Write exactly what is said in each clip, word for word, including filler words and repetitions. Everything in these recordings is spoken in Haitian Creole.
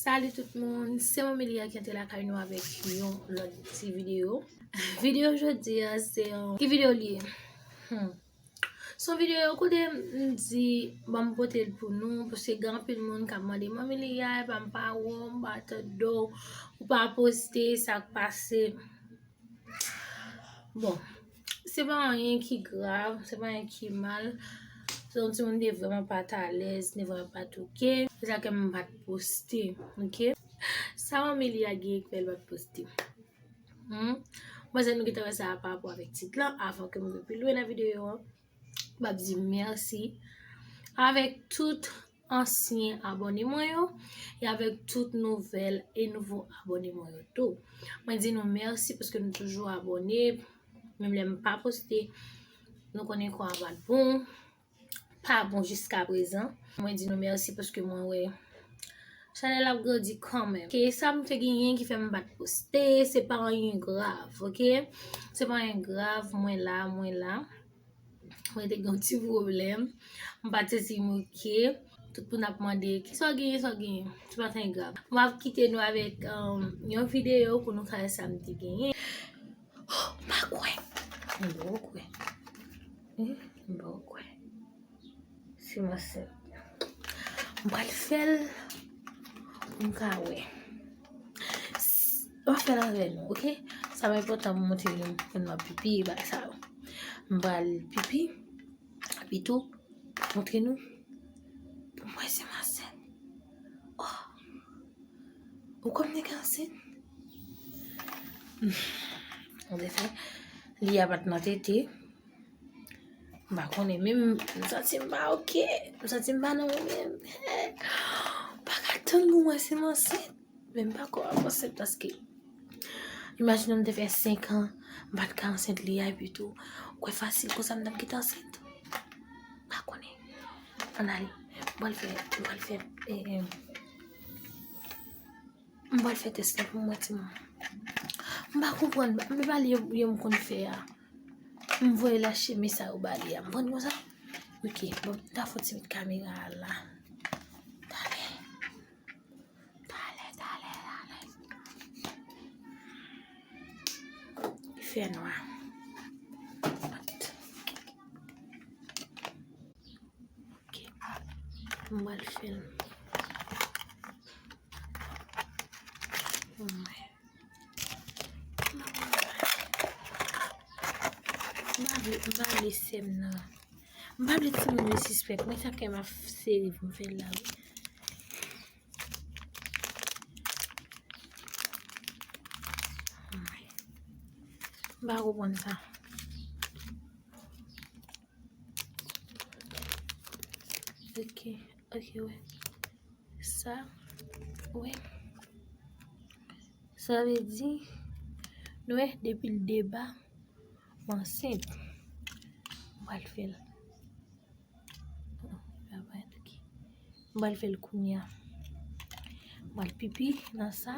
Salut tout moun, se Manmi Lia ki antre lakay nou avèk yon lòt ti videyo. Videyo jodi a se yon ki videyo li ye? Hmm. Se yon videyo kote m di ban m pote l pou nou, paske gen anpil moun k ap mande Manmi Lia, epa m pa wè w, m pa tande w, ou pa poste, sa k pase? Bon, se pa anyen ki grav, se pa anyen ki mal. Se yon timoun te vrèman pa t alèz, te vrèman pa t oke. Se sa ke m pa t poste, oke? Sa Manmi Lia genyen k fè l pa t poste? Hmm? Mwen se nou ki te wè sa pa rapò avèk tit lan, avan ke m rive pi lwen nan videyo an. M ap di mèsi avèk tout ansyen abòne mwen yo e avèk tout nouvèl e nouvo abòne mwen yo tou. Mwen di nou mèsi paske nou toujou abòne, menm lè m pa poste, nou konnen kwa a pa t bon, pa bon jiska prezan. Mwen di nou mèsi paske mwen wè chanèl ap grandi kanmenm. Ke sa m te genyen ki fè m pa t poste, se pa anyen grav, oke? Se pa anyen grav, mwen la, mwen la. Mwen te gen yon ti pwoblèm. M pa t santi m oke. Tout moun ap mande, "Kisa w genyen, sa w genyen?" Se pa t anyen grav. M ap kite nou avèk, um, yon videyo pou nou ka wè sa m te genyen. Oh, m pa kwè. M pa kwè. Hmm, m pa kwè. Si m ansent. M pral fè l pou m ka wè. S-, m ap fè l avè nou, oke? Sa pa enpòtan pou montre nou moun m ap pipi, bagay sa yo. M pral pipi, epi tou, montre nou pou m wè si m ansent. Oh! Ou kwè m te ka ansent? An efè, li a pa t nan tete. M pa konnen, men m, m santi m pa oke. M santi m pa nan mwen menm. M pa ka tann pou m wè si m ansent. Men m pa kwè m ap ansent paske imajine m te fè senk an, m pa t ka ansent li a, epi tou, ou kwè fasil konsa m t ap kite ansent? M pa konnen. Ann ale. M pral fè, m pral fè, eh, eh, m pral fè tès la pou m wè timoun. M pa konprann, m pa li yo m konn fè a. M voye lache mesaj ou ba li a. M konn konsa? Oke, bon, m ta fon ti met kamera a la. Talè. Talè, talè, talè. Li fè nwa. Ok. M pral fè l. Mwen. M pa vle, m pa vle sè m nan. M pa vle timoun yo sispèk. Mwen sa kè m ap sere pou m fè l la, wi. M pa konprann sa. Ok, ok, wè. Sa, wè. Sa vle di, nou wè, depi l deba, m ansent. M pral fè l. M pral fè l kounye a. M pral pipi nan sa.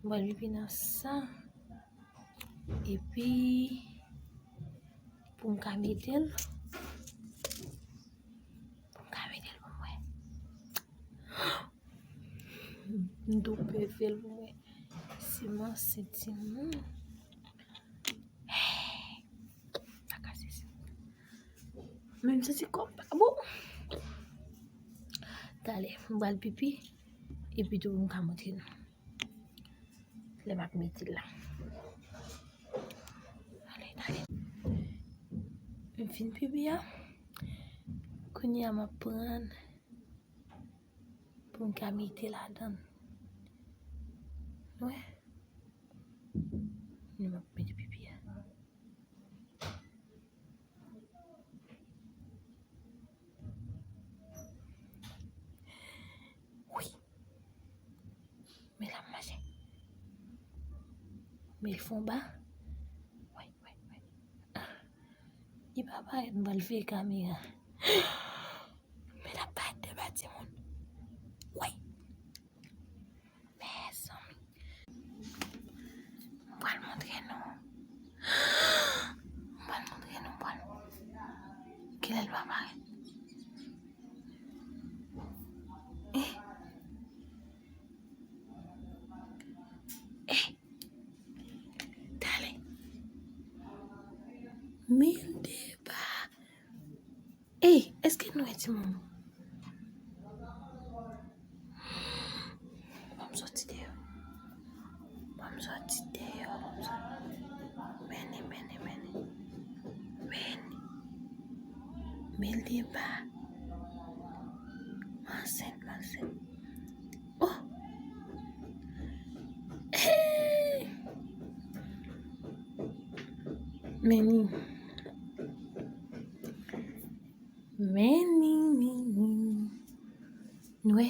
M pral pipi nan sa. Epi, pou m ka mete l. Pou m ka mete l pou m wè. M tou pè fè l pou m wè. Si m ansent timoun. Pa ka sezi. Men m santi kò m pa bon. Talè, m pral pipi. Epi tou, m ka montre nou. Lè m ap mete l la. Talè, talè. M fin pipi a. Kounye a, m ap pran pou m ka mete ladan l. Wè. Kounye a, m ap mete pipi a. Wi. Men l ap mache. Men l fon ba. Wi, wi, wi. Ah. Li pa parèt, m pral veye kamera. Men l ap parèt devan timoun. Wi. Mezanmi. M pral montre nou. M pral montre nou, m pral. Kilè l va parèt? Eh? Timoun. Ban m soti deyò. Ban m soti deyò. Ban m soti. Mennen, mennen, mennen. Mennen. Mennen ba. M ansent, m ansent. Oh! Hey! Mennen. Mennen, mennen. Nou wè.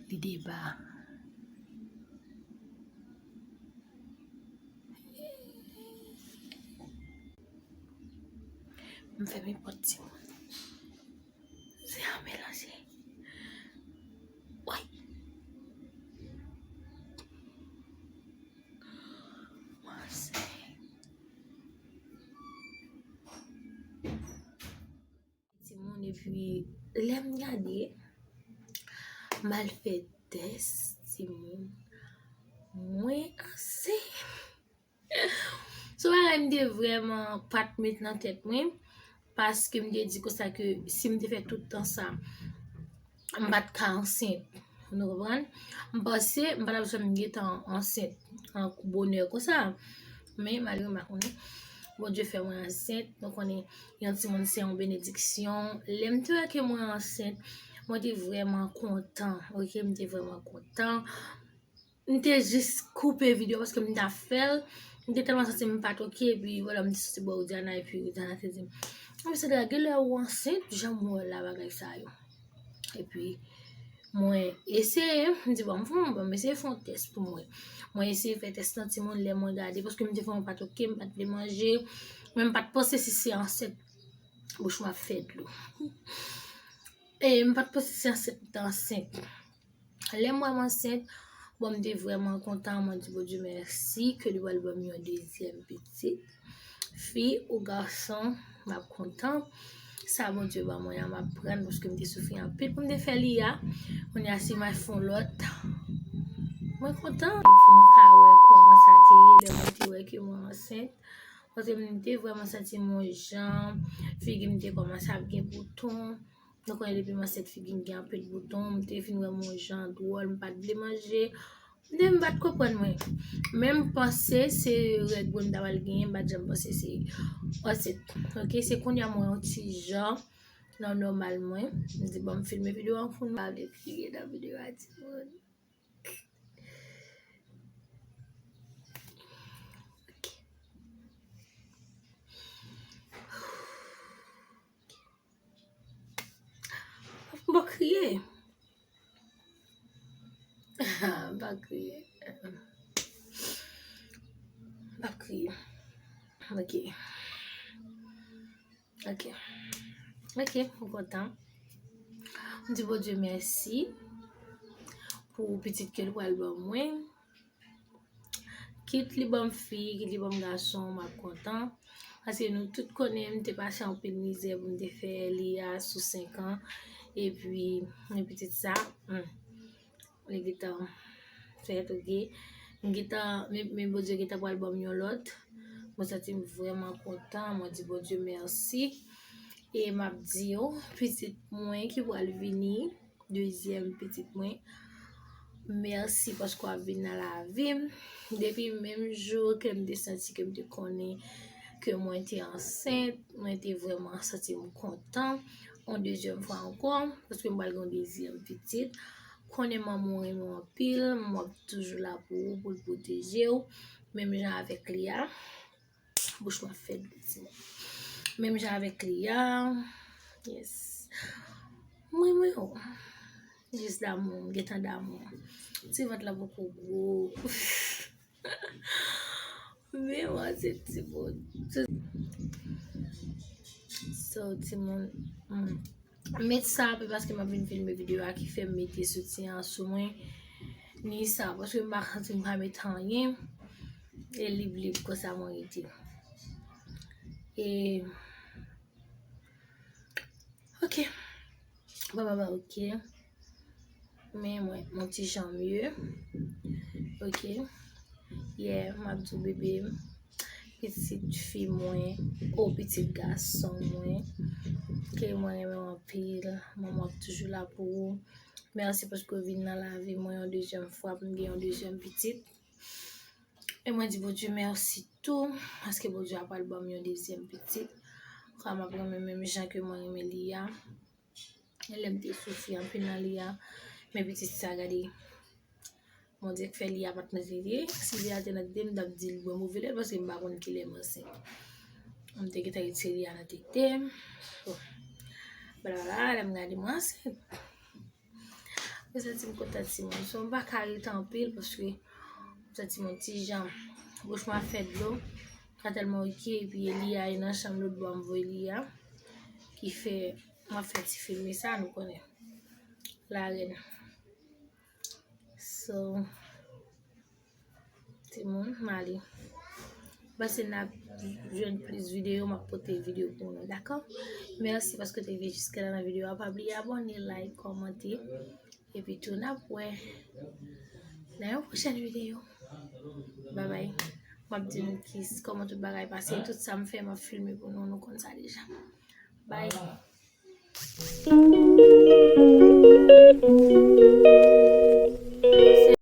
Li deba. M fèmen pòt timoun. Se an melanje. Woy. Mwen se timoun, epi lè m gade, m al fè tès, timoun. Mwen ansent. Se yon bagay m te vrèman pa t met nan tèt mwen, paske m te di konsa ke si m te fè tout tan sa, m pa t ka ansent. Nou konprann? M panse m pa t ap janm gentan ansent an bonè konsa. Men malere m pa konnen. Bondye fè mwen ansent. Nou konnen yon timoun se yon benediksyon. Lè m te wè ke mwen ansent, mwen te vrèman kontan. Oke, m te vrèman kontan. M te jis koupe videyo paske m ta fè l. M te tèlman santi m pa t oke, epi vwala m te soti bò Widiana, epi Widiana te di m, "Mwen Sandra, genlè ou ansent, jan m wè w la bagay sa yo." Epi mwen eseye, m di, "Bon, m fè yon, bon, m eseye fè yon tès pou mwen." Mwen eseye fè tès nan timoun, lè mwen gade, paske m te vrèman pa t oke, m pa t vle manje, men m pa t panse si se ansent bouch mwen ap fè dlo. E m pa t panse se ansent m te ansent. Lè m wè m ansent, bon, m te vrèman kontan. Mwen di Bondye mèsi ke li pral ban m yon dezyèm pitit. Fi ou gason, m ap kontan. Sa Bondye ban mwen an, m ap pran l paske m te soufri anpil pou m te fè li a. Kounye a, si m al fè yon lòt, mwen kontan. Pou nou ka wè kòman sa te ye lè mwen te wè ke mwen ansent. Paske m te vrèman santi m yon jan, figi m te kòmanse ap gen bouton. Nou konnen depi m ansent figi m gen anpil bouton, m te vin wè m yon jan dwòl, m pa t vle manje. M te, m pa t konprann mwen. Men m panse se règ mwen m ta pral genyen, m pa t janm panse se ansent. Oke, se kounye a mwen yon ti jan nan nòmal mwen. M di bon, m filme videyo an pou nou. Pa vle kriye nan videyo a, timoun. M pa kriye. M pa kriye. M pa kriye. Ok. Ok. Ok, m kontan. M di Bondye mèsi pou pitit ke l pral ban mwen. Kit li ban m fi, kit li ban m gason, m ap kontan. Paske nou tout konnen m te pase anpil mizè pou m te fè li a sou senk an. Epi, men pitit sa, hmm, li gentan fèt, ok. M gentan, men, men Bondye gentan pral ban m yon lòt. Mwen santi m vrèman kontan. Mwen di Bondye mèsi. E m ap di yo, pitit mwen ki pral vini, dezyèm pitit mwen, mèsi paske w ap vin nan lavi m. Depi menm jou ke m te santi ke m te konnen ke mwen te ansent, mwen te vrèman santi m kontan. Yon dezyèm fwa ankò, paske m pral gen yon dezyèm pitit. Konnen manman w renmen w anpil, manman w ap toujou la pou ou, pou l pwoteje w. Menm jan avèk li a. Bouch mwen ap fè dlo, timoun. Menm jan avèk li a. Yes. Mwen, mwen, oh. Jis damou, m gentan damou. Ti vant la poko gwo. Men mwen se timoun. So, timoun, hmm. Met sa, pe paske m ap vin filme videyo a ki fè m mete soutyen an sou mwen. Ni sa, paske m pa santi m ka met anyen. E lib lib konsa mwen rete. E, ok. Ba, ba, ba, ok. Men mwen, mwen ti jan mye. Ok. Yeah, m ap di w bebe m. Pitit fi mwen, o pitit gason mwen, ke mwen renmen w anpil. Manman w ap toujou la pou ou. Mèsi paske w vin nan lavi mwen yon dezyèm fwa pou m gen yon dezyèm pitit. E mwen di Bondye mèsi tou, paske Bondye ap pral ban m yon dezyèm pitit. Kwa m ap renmen menm jan ke mwen renmen li a. E lè m te soufri anpil nan li a, men pitit sa gade. Bondye k fè li a pa t nan tete. Si li a te nan tete, m t ap di l bwè move lèt paske m pa konn kilè m ansent. M te gentan retire li a nan tete m. Bon. Blabla, lè m gade mwen ansent. Mwen santi m kontan timoun. So, m pa ka rete anpil paske m santi m yon ti jan. Bouch mwen ap fè dlo. Ka tèlman oke, epi li a e nan chanm lòt bò m voye li a. Ki fè m ap fè ti filme sa, nou konnen. Larèn. So, timoun, m ale. Panse n ap jwenn plis videyo, m ap pote videyo pou nou, dakò? Mèsi paske w te rive jiska la nan videyo a. Pa bliye abòne, like, kòmante. Epi tou, n ap wè nan yon pwochèn videyo. Babay. M ap di nou ki, kòman tout bagay pase. Tout sa m fè, m ap filme pou nou. Nou konn sa deja. Bye.